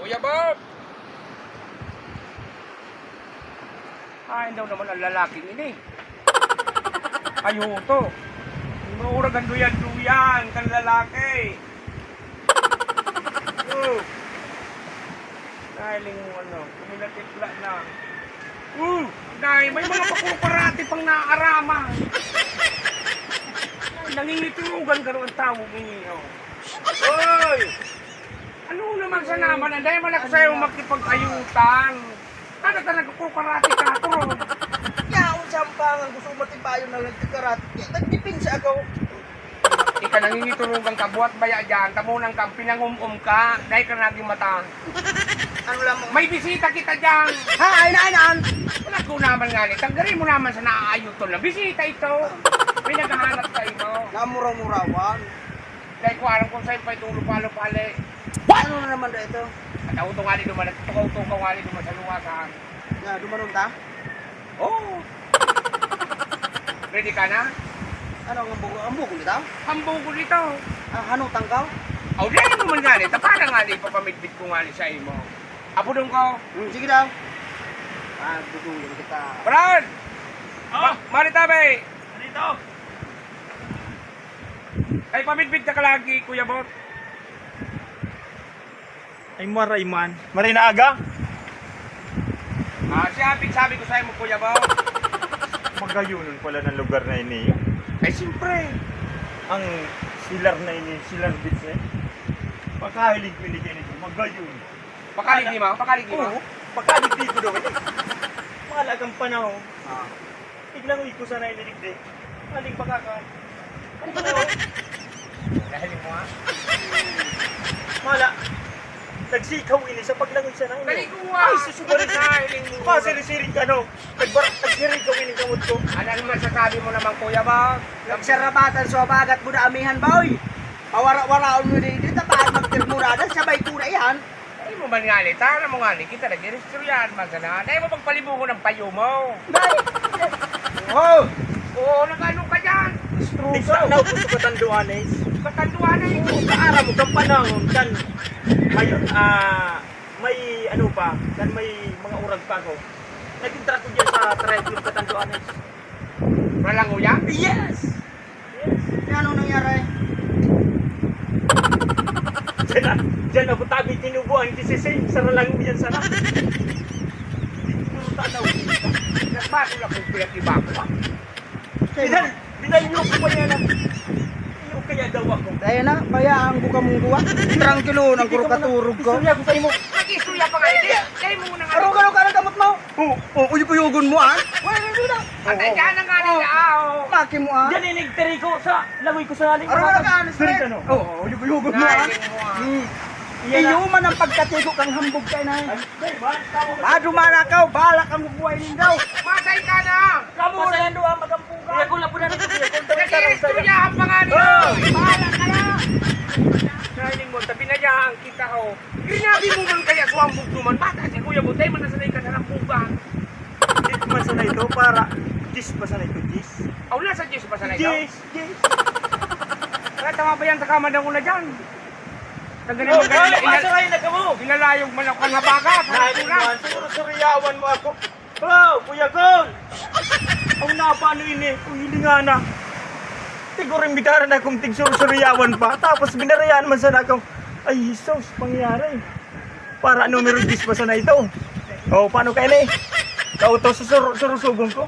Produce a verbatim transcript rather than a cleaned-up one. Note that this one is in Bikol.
Kuya Bob! Haen daw naman ang lalaking ini? Ayuto. Maurag ang duyan-duyan kan lalaki. Oh. Dahil yung ano, kuminatipla na. Oh, dahil may mga pakukurati pang naaraman. Ay, nangingiturugan ka rin ang tawag ini, oh. Oy! Ano naman sa naman, ang dahil man ako sa'yo makipag-ayutan. Ano ka nagkukarate ka, tron? Yaon sa ampangan, gusto ko matibayon na nagkakarate. Nagdepensa ako. Ika nangingiturugan ka, buhat baya dyan, tamunan kang pinangum-um ka, dahil ka naging mata. Ano lang mo? May bisita kita dyan. Ha, ay na, ay na. Wala ko naman nga ni, tanggalin mo naman sa naaayoton na. Bisita ito. May naghahanap sa imo. Namuraw-murawan. Dahil ko alam kung saan pa ito lupalo-pali. Ano na naman na ito? At ako ito nga ni duman, tukaw-tukaw nga ni duman sa luwasan. Na, dumanon ta? Oo. Ready ka na? Ano ang hambugo? Hambugo nito? Hambugo nito. Ah, hano tangkaw? Aw, di mo man nga ni. Tapana nga ni, ipapamidbid ko nga ni sa imo. Apodon ko. Hmm, sige daw. Ah, duduyan kita. Brad! Ah! Ma-, Maritabe! Ano ito? Ay, pamidbid ka lagi, Kuya Bot. Ay, maray man. Maray na aga. Ah, siya, sabi ko sa'yo mo, Kuya Bot. Magayonon pala ng lugar na ini. Ay, siyempre. Ang silar na ini, silar beach eh. Pagkahilig ko ini kayo nito, magayon. Pakaligdi mo, pakaligdi mo. Oo, pakaligdi ko daw ini. Mahal agang panahon. Ah. Tiglangoy ko sana ini digdi. Aling baka ka. Dahil mo, ah. Mala, nagsikaw ini sa paglangoy sana ini. Dali ko, ah. Ay, susubarin. Dahil mo. Pasirisiring ka, no? Nagbar-, nagsirikaw ini kamot ko. Ano ang masasabi mo naman, Kuya Bob? Nagsarabatan sa abagat mo na amihan, boy. Pawara-waraon mo din. Di tapahan magtirmurada. Sabay ko na yan. Ay mo man nga ni, tara mo nga ni, kita nag-iristoryahan man sana. Dahil mo magpalibugo ng payo mo. Dahil? Oh! Oo, nag-ano ka dyan? Tigsa na ako sa katanduanes. Katanduanes? Oo, kaara mo, kang panahon, kan may, ah, may ano pa, kan may mga urag pa ako. Naging track ko dyan sa Tribe Club Katanduanes. Walang uya? Yes! Yan ang nangyari. Diyan na, diyan ako tabi tinubuan, kisising, saralang yan sana. Puro tanaw. Nagbago na kung pinag-iba ko, ah. Binal-, binalyo ko pa yan, ah. Iyo kaya daw ako. Kaya na, kaya ang buka mong buwa. Trangkilo, nang Hindi ka muna, kurkaturog ko. Istorya ko sa imo. Nag-istorya pa nga, hindi. Kaya mo na nga. Arog-arog ka ng kamot mo. Oh, oh, uyog-uyogon mo, ah. Wala na, wala. Patay ka na nga nila, ah, oh. Maki mo, ah. Diyan, inigtiri ko sa langoy ko sa haling. Arog-arog ka, ano, Sir, straight? Ano? Oh, uyog-uyogon mo, ah. Nahiling mo, ah. Hmm. Iyan na. Iyo man ang pagkatigo kang hambog kayo na, eh. Ay, ay, man, tama ka. Ah, dumanakaw, bahala kang bubuhay nindaw. Patay ka na. Kamu, Patay. Nando, ah, magampo ka. Kuya, kung lapunan ito, kuya, kung tawag ka lang sa'yo. Nag-iistoryahan pa nga nila. Oh. Bahala ka na. Nahiling mo, tabi na yan, kita, oh. Ginabi mo man kaya sa hambog naman, bata si Kuya Bot, dahil man nasanay ka sa rambugan. Hindi man sanay ito, para diyes pa sanay ito, diyes. Aw, nasa diyes pa sanay ito? Diyes, diyes. Kaya tama ba yan sa kamandang ko na dyan? Nagganyan Oh, man ganyan, oh, ina-, asa kayo na kamo? Inalayog man ako ng habagat. Nahalimuan, siguro suriyawan mo ako. Oh, Kuya Gon! Ang napa ano ini? Uy, hilinga na. Siguro imbitaran akong tigsursuriyawan pa. Tapos binarayan man sana akong, ay, Jesus, pangyari. Para numero diyes pa sana ito. Oh, paano kaya ni? Kauto, susur-, surusugon ko.